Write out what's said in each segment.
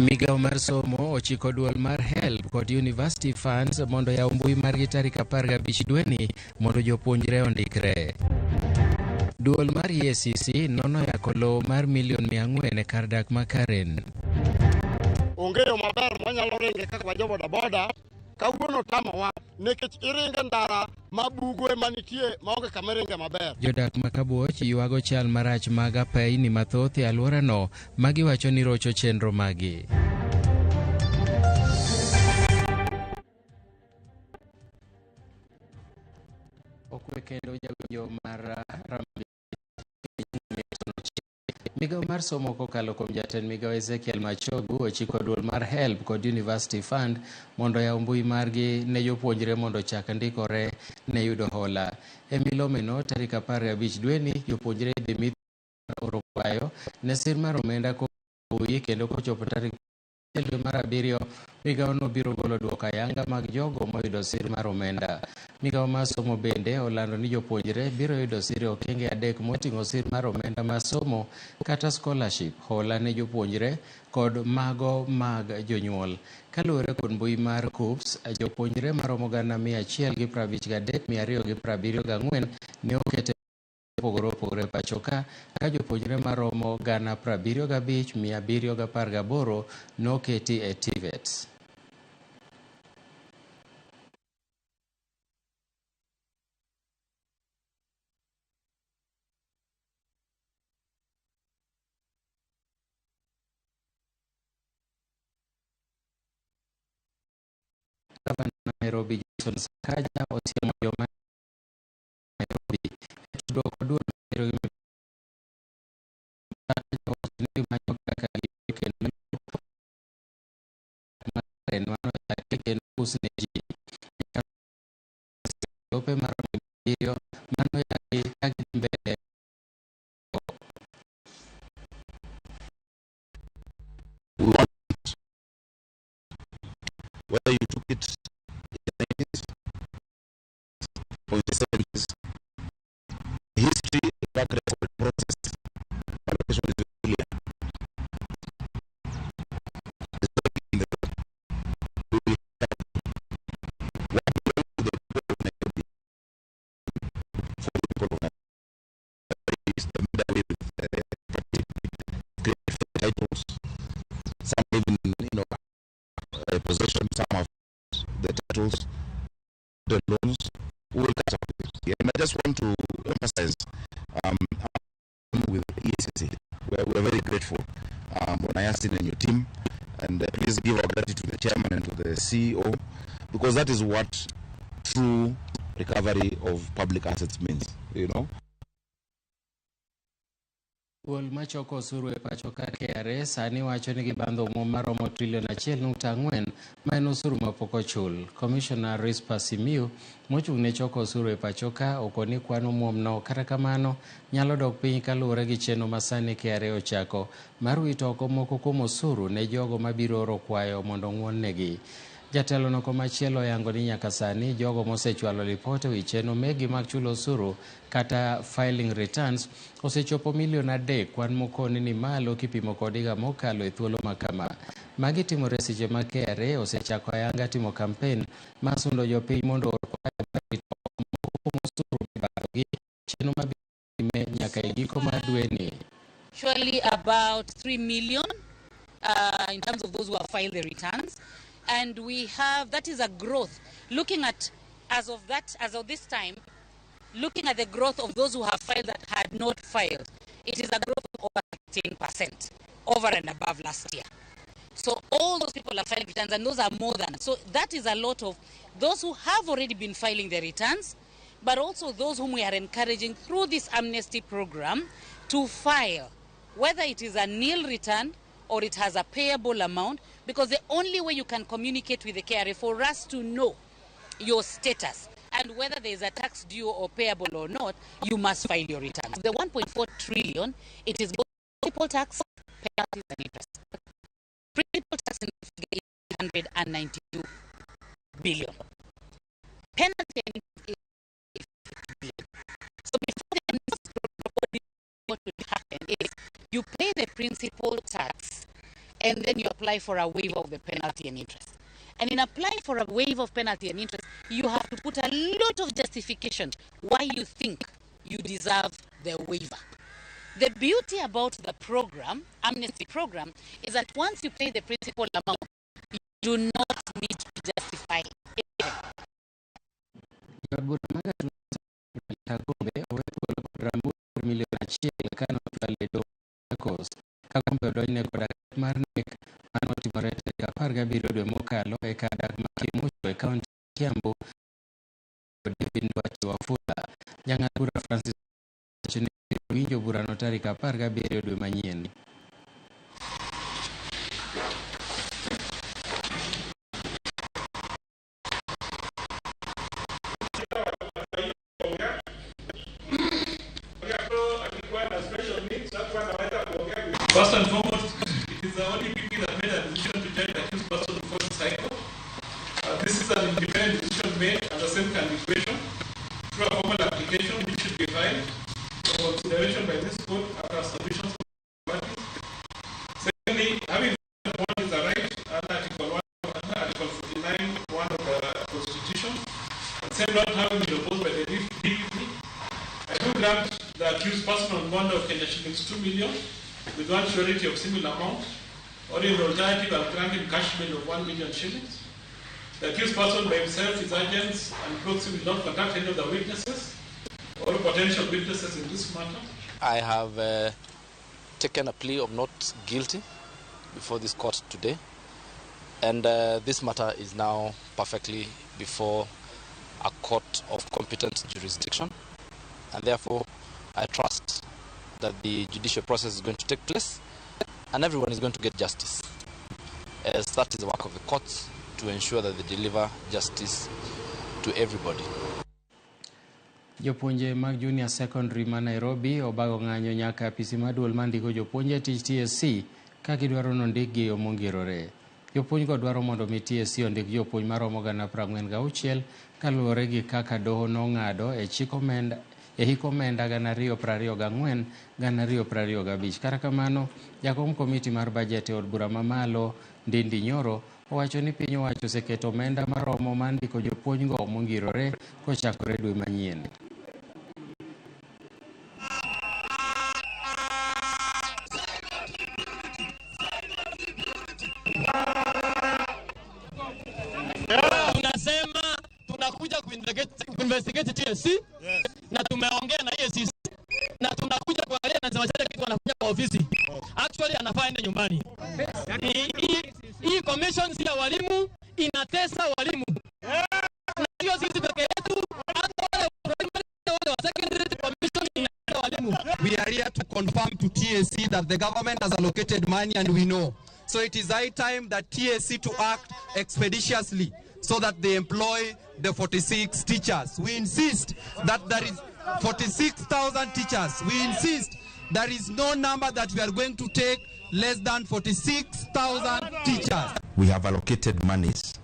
Migawo mar somo ochiko duol mar HELB kod University Funds mondo oyaw mbui margi tarik 15 dweni mondo jopuonjre ondikre. Duol mar EACC nono yako lowo mar milion 400 e kar dak ma Karen. Onge yo maber mwanyalo ringe kaka wajo bodaboda kawuono tamowa nikech iringe ndara ma bugo ema nitie maonge kama iringe maber. Jodak ma Kabuoch ywago chal marach mag apeyni mathoth e alworano ma giwacho ni rocho chenro maggi. Okwe kendo jawinjo mar Ramogi. Migawo mar somo kokalo kuom jatend migawo Ezekiel Machogu ochiko duol mar HELB kod University Fund mondo oyaw mbui margi ne jopuonjre mondo ochak ndikore ne yudo hola. E milomeno tarik 15 dweni, jopuonjre idhi mi oro kwayo ne sir mar omenda mbui kendo kochopo tarik dwe mar abiriyo, migawono biro golo duoko ayanga mag jogo moyudo sir mar omenda. Migawo mar somo bende olando ni jopuonjre biro yudo sir e okenge adek moting'o sir mar omenda mar somo kata scholarship, hola ne jopuonjre kod mago mag jonyuol. Kaluwore kod mbui mar KUCCPS, jopuonjre maromo gana 153,274 ne oket opogore opogore e pacho ka, ka jopuonjre maromo gana 75,718 noketi e TVET. Gavana Nairobi Johnson Sakaja osiemo joma Nairobi e tudruok kod duol Nairobi owacho ni gimanyo kaka giyudo kendo mano yaki kendo us ne ji. Lope maromo abiriyo mano yaki ka gidhi mbele. We want whether you took it in the 90s or in the 70s, the history, track record, process, allocation is clear. We will have what belongs to the people of Nairobi for the people of Nairobi. Is the made away with create titles. Some even, possession, some have the titles, the loans. We will catch up with it. And I just want to emphasize with EACC. We're very grateful, Yasin and your team. And please give our gratitude to the chairman and to the CEO, because that is what true recovery of public assets means, you know. Duol machoko osuru e pacho ka KRA sani wacho ni gibandho omwom maromo trilion 1.4 ma en osuru mapok ochul. Commissioner Risper Simiyu mochung' ne choko osuru e pacho ka okoni kwan omwomno kata kamano nyalo dok piny kaluwore gi chenro ma sani KRA ochako mar wito oko moko kuom osuru ne jogo mabiro oro kwayo mondo ong'won negi. Jatelo no komachielo oyango ni nyaka sani jogo mosechwalo lipot e wi chenro megi mag chulo osuru kata filing returns osechopo milion 3, kwan mokoni ni malo kipimo kod higa mokalo e thuolo ma kama. Magi timore seche ma KRA osechako ayanga timo kampen mar sundo jopiny mondo oor kwayo mar wito oko moko kuom osuru mibadhogi, chenro mabiro nyime nyaka e giko mar dweni. Actually about 3 million in terms of those who have filed the returns. And we have, that is a growth. Looking at, as of that, as of this time, looking at the growth of those who have filed that had not filed, it is a growth of over 15% over and above last year. So all those people are filing returns, and those are more than. So that is a lot of those who have already been filing their returns, but also those whom we are encouraging through this amnesty program to file, whether it is a nil return or it has a payable amount, because the only way you can communicate with the KRA for us to know your status and whether there is a tax due or payable or not, you must file your returns. The 1.4 trillion, it is both principal tax, penalties and interest. Principal tax in 192 billion. Penalty and interest is 50 billion. So before the next what will happen is you pay the principal tax And then you apply for a waiver of the penalty and interest. And in applying for a waiver of penalty and interest, you have to put a lot of justification why you think you deserve the waiver. The beauty about the program, amnesty program, is that once you pay the principal amount, you do not need to justify anything. Jaod bura ma Gatundu Kagombe owe thuolo kod rambulu mar milion achiel kane ochwale e doho Machakos. Kagombe odonjne koda ketho mar nek mane otimore tarik 17 dwe mokalo e kar dak ma Kimuchu e kaunti ma Kiambu David Nduati Wafula. Jang'ad bura Francis owacho ni ibiro winjo burano tarik 17 dwe manyien. First and foremost, it is the ODPP that made a decision to join the accused person before this High Court. This is an independent decision made, and the same can be questioned through a formal application which should be filed for consideration by this court after submissions from parties. Secondly, having bond is a right under Article 1, under Article 49(1) of the Constitution, and same not having been opposed by the DPP, I do grant the accused person on bond of Kenya shillings 2 million with one surety of similar amount, or in alternative, I'll grant him cash bail of 1 million shillings. The accused person by himself, his agents, and proxy will not contact any of the witnesses or potential witnesses in this matter. I have taken a plea of not guilty before this court today, and this matter is now perfectly before a court of competent jurisdiction, and therefore I trust that the judicial process is going to take place and everyone is going to get justice, as that is the work of the courts to ensure that they deliver justice to everybody. Jopuonje mag Junior Secondary ma Nairobi obago ng'anyo nyaka apisi mar duol mandiko jopuonje tich TSC ka gidwaro nondikgi e yo mongirore. Jopuonjgo dwaro mondo mi TSC ondik jopuonj maromo 46,000 kaluwore gi kaka doho nong'ado e chik omenda e hik omenda 2024 2025. Kata kamano, jakom komiti mar bajet e od bura mamalo Ndindi Nyoro owacho ni piny owacho oseketo omenda maromo mar ndiko jopuonjgo mongirore kochakore dwe manyien. Tunasema tunakuja kuinvestigate TSC na tumeongea na EACC na tunakuja kuangalia na Macharia kitu anakuja kwa ofisi. Actually anafaa aende nyumbani. Hii commission si ya walimu, inatesa walimu. Na sio sisi peke yetu, hata wale primary wale wa secondary commission inatesa walimu. We are here to confirm to TSC that the government has allocated money and we know. So it is high time that TSC to act expeditiously so that they employ the 46 teachers. We insist that there is 46,000 teachers. We insist there is no number that we are going to take less than 46,000 teachers. We have allocated monies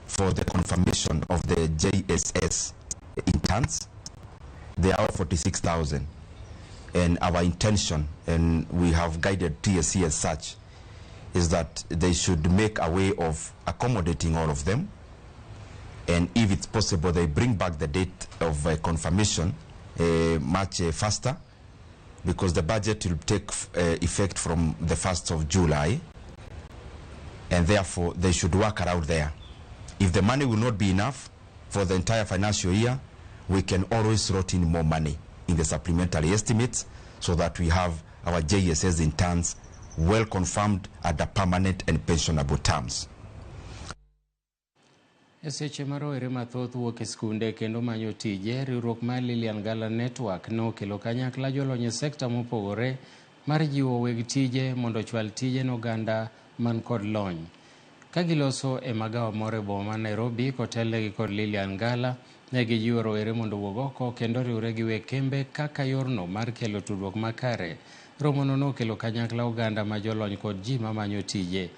for the confirmation of the JSS interns. They are 46,000. And our intention, and we have guided TSC as such, is that they should make a way of accommodating all of them. And if it's possible, they bring back the date of confirmation much faster, because the budget will take effect from the 1st of July, and therefore they should work around there. If the money will not be enough for the entire financial year, we can always slot in more money in the supplementary estimates so that we have our JSS interns well confirmed at the permanent and pensionable terms. E seche ma rowere mathoth wuok e skunde kendo manyo tije, riwruok mar Lilian Gala Network nokelo kanyakla jolony e sekta mopogore mar jiwo weg tije mondo ochwal tije ne oganda man kod lony. Ka giloso e magawa moro e boma ma Nairobi kotelnegi kod Lilian Gala, ne gijiwo rowere mondo owuog oko kendo riwre gi weg kembe kaka yorno mar kelo tudruok makare. Romono nokelo kanyakla oganda ma jolony kod ji mamanyo tije.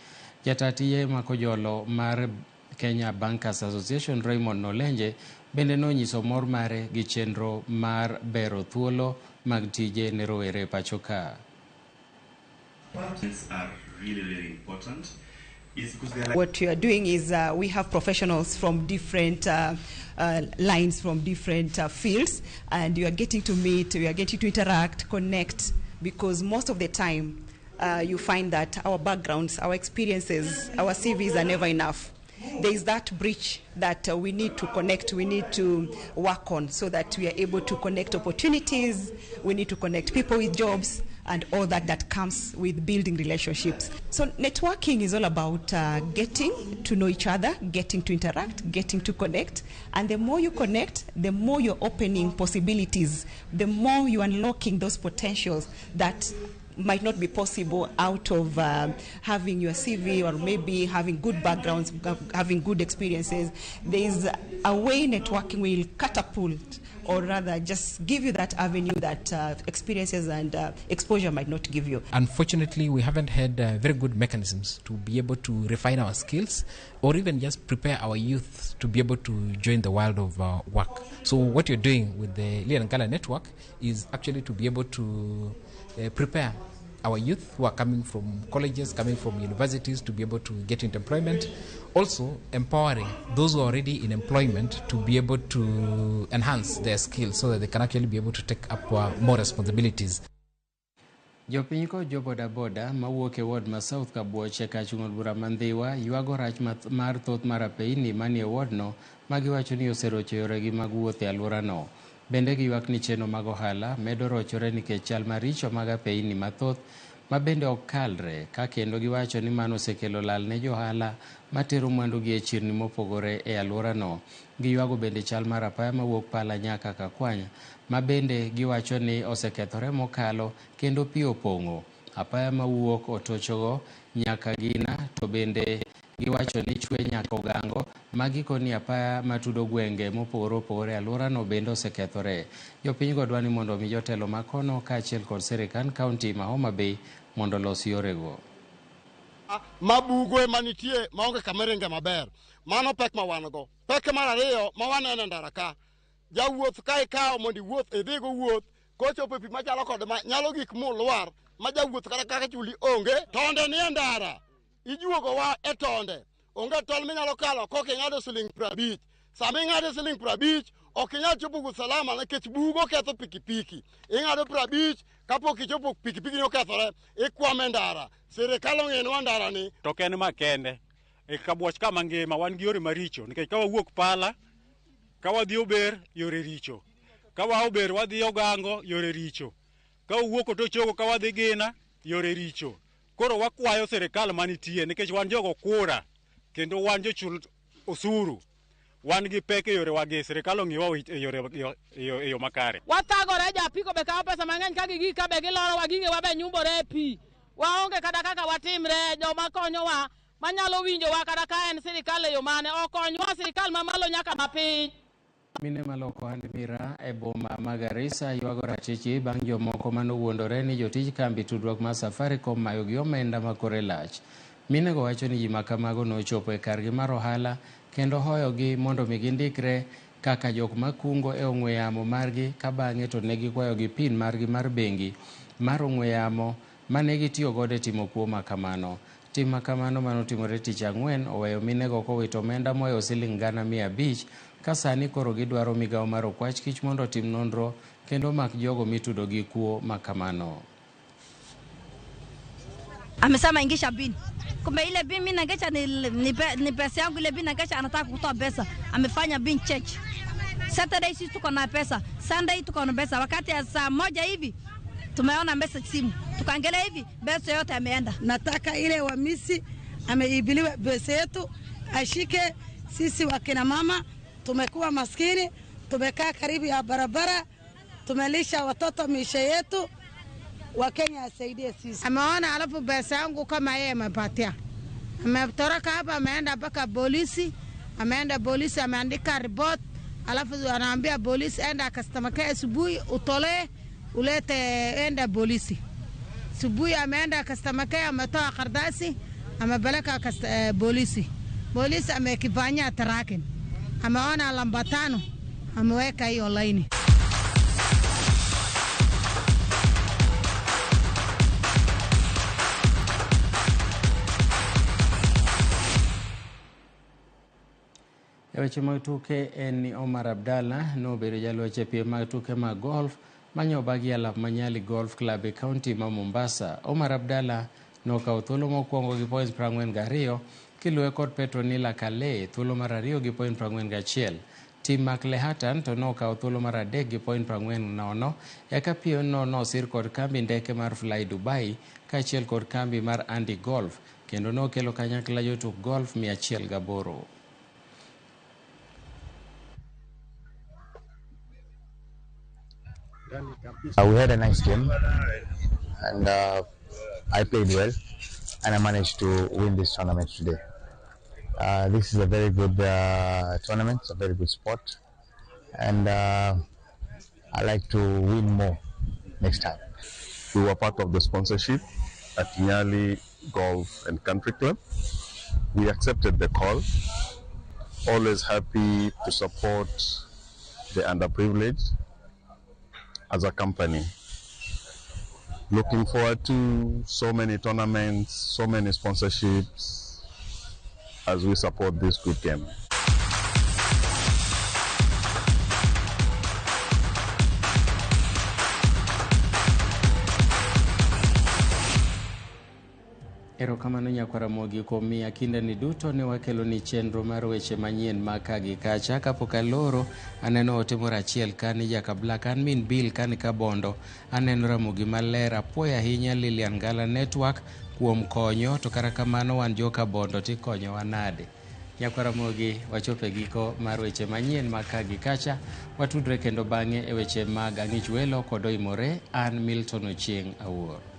Jata tije makojolo mar Kenya Bankers Association Raymond Nolenje bende nonyiso mor mare gi chenro mar bero thuolo mag tije ne rowere e pacho ka. Parents are really, really important is because they're like What we are doing is we have professionals from different lines, from different fields, and you are getting to meet, you are getting to interact, connect, because most of the time you find that our backgrounds, our experiences, our CVs are never enough. There is that bridge that we need to connect, we need to work on so that we are able to connect opportunities, we need to connect people with jobs, and all that that comes with building relationships. So networking is all about getting to know each other, getting to interact, getting to connect. And the more you connect, the more you're opening possibilities, the more you're unlocking those potentials that might not be possible out of having your CV or maybe having good backgrounds, having good experiences. There is a way networking will catapult, or rather just give you that avenue that experiences and exposure might not give you. Unfortunately, we haven't had very good mechanisms to be able to refine our skills or even just prepare our youth to be able to join the world of work. So what you're doing with the Lillian Ngala Network is actually to be able to prepare our youth who are coming from colleges, coming from universities, to be able to get into employment. Also empowering those who are already in employment to be able to enhance their skills so that they can actually be able to take up more responsibilities. Jopiny kod jo bodaboda mawuok e ward ma South Kabuoch e kach ng'od bura ma Ndhiwa ywago rach mar thoth mar apeyni manie wardno ma giwacho ni oserocho yoregi mag wuoth e alworano. Bende giywak ni cheno mag ohala medo rochore nikech chal maricho mag apeyni mathoth ma bende ok kalre, ka kendo giwacho ni mano osekelo lal ne johala matero mwandugi e chirni mopogore e alworano. Giywago bende chal mar apaya mawuok Pala nyaka Kakwany ma bende giwacho ni osekethore mokalo kendo pi opong'o. Apaya mawuok Otochogo nyaka Gina to bende giwacho ni chwe nyaka Ogango, ma gikoni apaya matudo gwenge mopogore opogore e alworano bende osekethore. Jopinygo dwa ni mondo omi jotelo makono kaachiel kod sirikand kaunti ma Homa Bay mondo olos yorego. Mabugo ema nitie maonge kama ringe maber. Mano pek ma wan go. Pek mar ariyo ma waneno e ndara ka, jawuoth ka ikawo mondo iwuoth, idhigo wuoth, kochopo e pi machalo kod ma, nyalo gik mulwar ma jawuoth kata kaka chuli onge. Tonde nie ndara, ijuogowa e tonde. Onge tol minyalo kalo kok ing'ado siling 50. Sama ing'ado siling 50, ok inyal chopo wuoth salama nikech bugo ketho pikipiki. Ing'ado 50, kapok ichopo pikipiki ni okethore, ikwamo e ndara. Sirikal ong'inwa ndara ni. To ok en ma kende. E Kabuoch kama ngima wan gi yore maricho nikech ka wawuok Pala, ka wadhi Ober, yore richo. Ka waa Ober wadhi Ogango, yore richo. Ka wawuok Otochogo ka wadhi Gina, yore richo. Koro wakwayo sirikal manitie nikech wan jogo kura kendo wan jochul osuru. Wan gi pek e yorewa gi sirikal ong'iwa e yore e yo makare. Wathagore, japiko be kawo pesa mang'eny ka gigik ka be gilorowa, gigewa be nyumbore e pi. Waonge kata kaka watimre, joma konyowa manyalo winjowa kata ka en sirikal e yo mane okonywa, sirikal mamalo nyaka mapiny. Mine maloko ohand miraa e boma ma Garissa ywago ratichgi bang' jomoko manowuondore ni jotij kambi tudruok mar Safaricom mayogi omenda ma kore lach. Minego wacho ni ji ma kamago nochopo e kargi mar ohala kendo hoyogi mondo mi gindikre kaka jok makungo e ong'we yamo margi, ka bang'e to ne gikwayogi PIN margi mar bengi mar ong'we yamo mane gitiyo godo e timo kuo ma kamano. Tim ma kamano manotimore tich ang'wen oweyo minego kowito omenda mohewo siling 500,000 ka sani koro gidwaro migawo mar okwach kich mondo otim nonro kendo mak jogo mitudo gi kuo ma kamano. Amesema ingisha bin. Kumbe ile bin mimi nangesha ni pesa yangu, ile bin nangesha anataka kutoa pesa. Amefanya bin check. Saturday sisi tuko na pesa, Sunday tuko na pesa. Wakati ya saa 1 hivi tumeona message simu. Tukaangalia hivi pesa yote ameenda. Nataka ile wamisi ameibiliwa pesa yetu ashike. Sisi wakina mama tumekuwa maskini, tumekaa karibu ya barabara, tumelisha watoto maisha yetu. Wakenya asaidie sisi. Ameona alafu pesa yangu kama yeye amepatia. Ametoroka hapa ameenda mpaka polisi, ameenda polisi ameandika report, alafu anaambia polisi enda customer care asubuhi utolee ulete, enda polisi. Asubuhi ameenda customer care ametoa karatasi amepeleka polisi. Polisi amekifanyia tracking. Ameona namba 5 ameweka hiyo line. E weche mag tuke en ni Omar Abdalla nobedo jaloch e piem mag tuke mag golf manyobagi alap ma Nyali Golf Club e kaunti ma Mombasa. Omar Abdalla nokawo thuolo mokwongo gi points 42 kiluwe kod Petronila Kale thuolo mar ariyo gi point 41. Tim Maklehatan to nokawo thuolo mar adek gi point 40, eka piemno nosir kod kambi ndeke mar Fly Dubai kaachiel kod kambi mar Andy Golf kendo nokelo kanyakla jotuk golf 108. We had a nice game and I played well and I managed to win this tournament today. This is a very good tournament, a very good sport, and I like to win more next time. We were part of the sponsorship at Nyali Golf and Country Club. We accepted the call, always happy to support the underprivileged as a company. Looking forward to so many tournaments, so many sponsorships as we support this good game. Erokamano nyakwara Ramogi kuom miya kindeni duto ne wakelo ni chenro mar weche manyien ma ka gi kacha. Kapok aloro, aneno ote moro achiel ka ni Jaka Black, an min Bill kani Kabondo. Aneno Ramogi maler, apuoyo ahinya Lilian Ngala Network kuom konyo, to kata kamano wan joka Bondo tikonyowa nade? Nyakwara Ramogi, wachopo e giko mar weche manyien ma ka gi kacha. Watudre kendo bang'e e weche mag ang'ich welo kod oimore. An Milton Ochieng' Awuor.